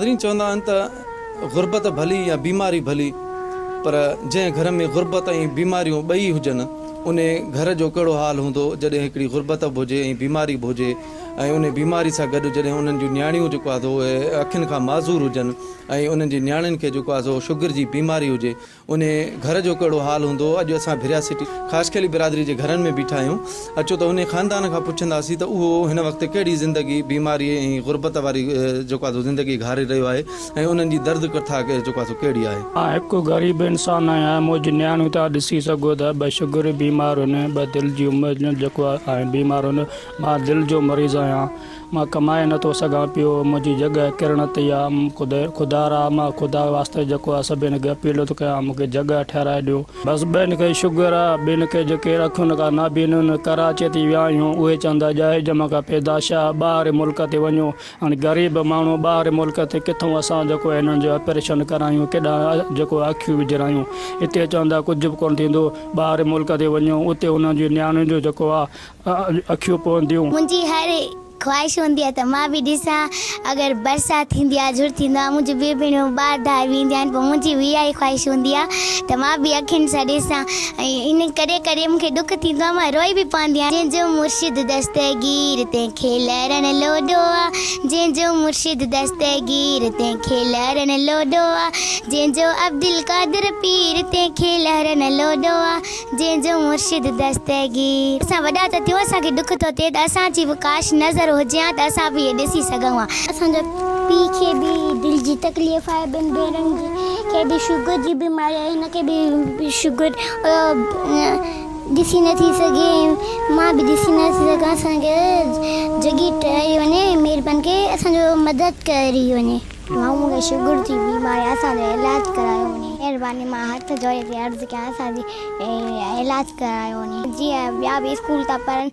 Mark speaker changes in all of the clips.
Speaker 1: ناظرين چوندا آهن ته غربت ڀلي يا بيماري ڀلي پر جنهن گهر ۾ غربت ۽ بيماريون ٻئي هجن ان گهر جو ڪهڙو حال هوندو جڏهن هڪڙي غربت به هجي ۽ بيماري به هجي ۽ ان بيماري سان گڏ جڏهن انهن جون نياڻيون جيڪو آهي سو اهي اکين کان معذور هجن ۽ انهن جي نياڻين کي جيڪو آهي سو شگر جي بيماري هجي انهي گهر جو ڪهڙو حال هوندو؟ اڄ اسان ڀريا سٽي خاصخيلي برادري جي گهرن ۾ بيٺا آهيون. اچو ته انهي خاندان کان پڇنداسين ته اهو هن وقت ڪهڙي زندگي، بيماري ۽ غربت واري جيڪو آهي سو زندگي گهاري رهيو آهي ۽ انهن جي درد ڪٿا جيڪو آهي سو ڪهڙي آهي.
Speaker 2: مان هڪ غريب انسان آهيان منهنجي نياڻيون تان ڏسي سگهو ٿا ٻه شگر بيمار هن ٻه دل جي عمر جيڪو آهي بيمار هن مان دل جو مريض آهيان مان ڪمائي نه ٿو سگهان پيو، منهنجي جڳهه ڪرڻ تي آ، خدارا مان خدا واسطي جيڪو آ سڀني کي اپيل ٿو ڪيان مون کي جڳهه ٺهرائي ڏيو. بس ٻين کي شگر آ، ٻين کي جيڪي اکين کان نابين آهن، ڪراچي تي ويا آهيون، اهي چون ٿا ڄائي ڄم کان پيدائش آ، ٻاهر ملڪ تي وڃو، هاڻي غريب ماڻهو ٻاهر ملڪ تي ڪٿون اسان جيڪو هنن جو آپريشن ڪرايون، ڪيڏانهن جيڪو اکيون وجهرايون، هتي چون ٿا ڪجهه به ڪونه ٿيندو، ٻاهر ملڪ تي وڃو، اتي انهن جي نياڻين جو جيڪو آ اکيون پونديون.
Speaker 3: منهنجي هر خواهش هوندي آهي ته مان به ڏسان اگر برسات ٿيندي آهي جھڙ ٿيندو آهي منهنجون ٻيون ڀيڻيون ٻاهر ڌار وينديون آهن پوء منهنجي به اها ئي خواهش هوندي آهي ته مان به اکين سان ڏسان ۽ ان ڪڏهن ڪڏهن مون کي ڏک ٿيندو آهي مان روئي به پوندي آهيان. جنهن جو مرشد دستگير تنهن کي لهرن لوڏو آ جنهن جو مرشد دستگير تنهن کي لهرن لوڏو آ جنهن جو عبدالقادر پير تنهن کي لهرن لوڏو آ. جنهن جو مرشد دستگير. اسان وڏا ته ٿيون اسان کي ڏک ٿو ٿئي ته اسان جي به ڪاش نظر هجي ها ته اسان به اهي ڏسي سگهون ها. اسان جي پيء کي به دل جي تڪليف آهي ٻن ڀينرن کي به شگر جي بيماري آهي هن کي به شگر ڏسي نه ٿي سگهي مان به ڏسي نه ٿي سگهان اسان کي جڳهه ٺهرائي وڃي مهرباني ڪري اسان جو مدد ڪري وڃي. مائو مون کي شگر جي بيماري آهي اسان جو علاج ڪرايو وڃي. مهرباني مان هٿ جوڙي ٿي عرض ڪيان اسان جي علاج ڪرايو وڃي. جيئن ٻيا به اسڪول ٿا پڙهن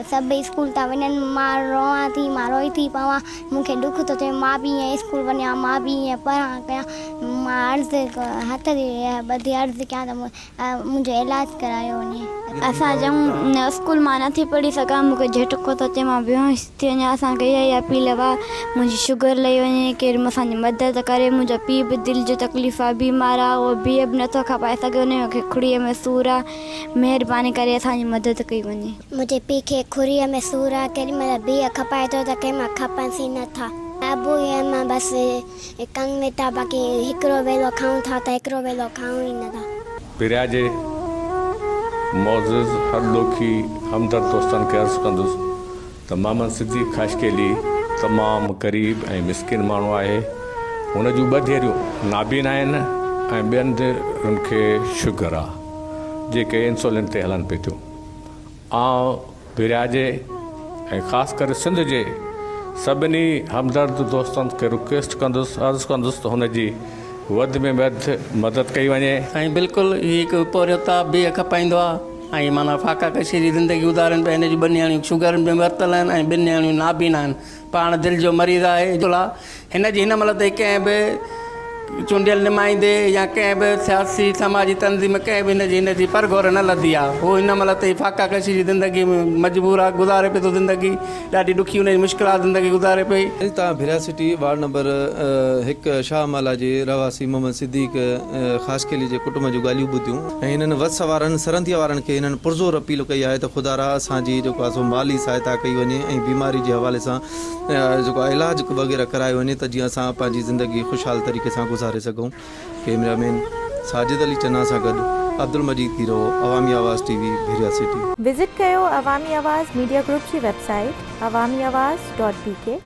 Speaker 3: سڀ اسڪول ٿا وڃن مان روئان ٿي مان روئي ٿي پوان مون کي ڏک ٿو ٿئي مان به ائين اسڪول وڃان مان به ائين پڙهان ڪيان مان عرض هٿ ٻڌي عرض ڪيان ته منهنجو علاج ڪرايو وڃي.
Speaker 4: اسان چئون اسڪول مان نه ٿي پڙهي سگهان مون کي جهٽڪو ٿو اچي مان بيهوش ٿي وڃان اسان کي اها ئي اپيل آ منهنجي شگر لهي وڃي ڪير اسان جي مدد ڪري منهنجو پيء به دل جو تڪليف آ بيمار آ اهو بيهه به نٿو کپائي سگهي ان کي کڙيء ۾ سور آ مهرباني ڪري اسان جي مدد ڪئي وڃي.
Speaker 3: منهنجي پيء کي کڙيء ۾ سور آ ڪيڏي مهل بيهه کپائي ٿو ته ڪنهن مهل کپنس ئي نٿا. ابو ۽ امان بس ڪن ۾ ٿا باقي هڪڙو ويلو کائون ٿا ته هڪڙو ويلو کائون ئي نه ٿا.
Speaker 5: پريا جي معزز هر ڏوکي همدرد دوستن کي عرض ڪندس ته محمد صديق خاشقيلي تمام غريب ۽ مسڪين ماڻهو آهي. هن جون ٻه ڌيئريون نابين آهن ۽ ٻين ڌيئرن کي شگر آ جيڪي انسولين تي هلن پي ٿيون. آئون ڀريا جي ۽ خاص ڪري سنڌ جي سڀني همدرد دوستن کي رڪويسٽ ڪندس عرض ڪندس ته هن جي وڌ ۾ وڌ مدد ڪئي وڃي.
Speaker 6: سائين بلڪل هي هڪ پورهيت آ بيهه کپائيندو آ ۽ معنيٰ فاقا ڪشي جي زندگي گذارين پيا هن جون ٻه نياڻيون شگر ۾ ورتل آهن ۽ ٻن نياڻيون نابينا آهن پاڻ دل جو مريض آهي هن جي هن مهل تائين ڪنهن به چونڊيل نمائندي يا ڪنهن به سياسي سماجي تنظيم ڪنهن به هن جي هن جي پرگهور نه لڌي آهي هو هن مهل تائين فاقا ڪشي جي زندگي ۾ مجبور آهي گذاري پئي ٿو زندگي ڏاڍي ڏکي هن جي مشڪلات زندگي گذاري پئي.
Speaker 1: هتان ڀريا سٽي وارڊ نمبر هڪ شاهه مالا جي رهواسي محمد صديق خاصخيلي جي ڪٽنب جون ڳالهيون ٻڌيون ۽ هنن وس وارن سرنديء وارن کي هنن پرزور اپيل ڪئي آهي ته خدارا اسان جي جيڪو آهي سو مالي سهائتا ڪئي وڃي ۽ بيماري جي حوالي سان جيڪو آهي علاج وغيره ڪرايو وڃي ته جيئن اسان پنهنجي زندگي خوشحال طريقي سان گذاري سگهون ڪئميرا مين ساجد علي چنا سان گڏ Abdul Majeed Gero Awami Awaz T V Bhiria city.
Speaker 7: Visit ڪيو عوامي آواز ميڊيا گروپ جي website Awami Awaz dot B K.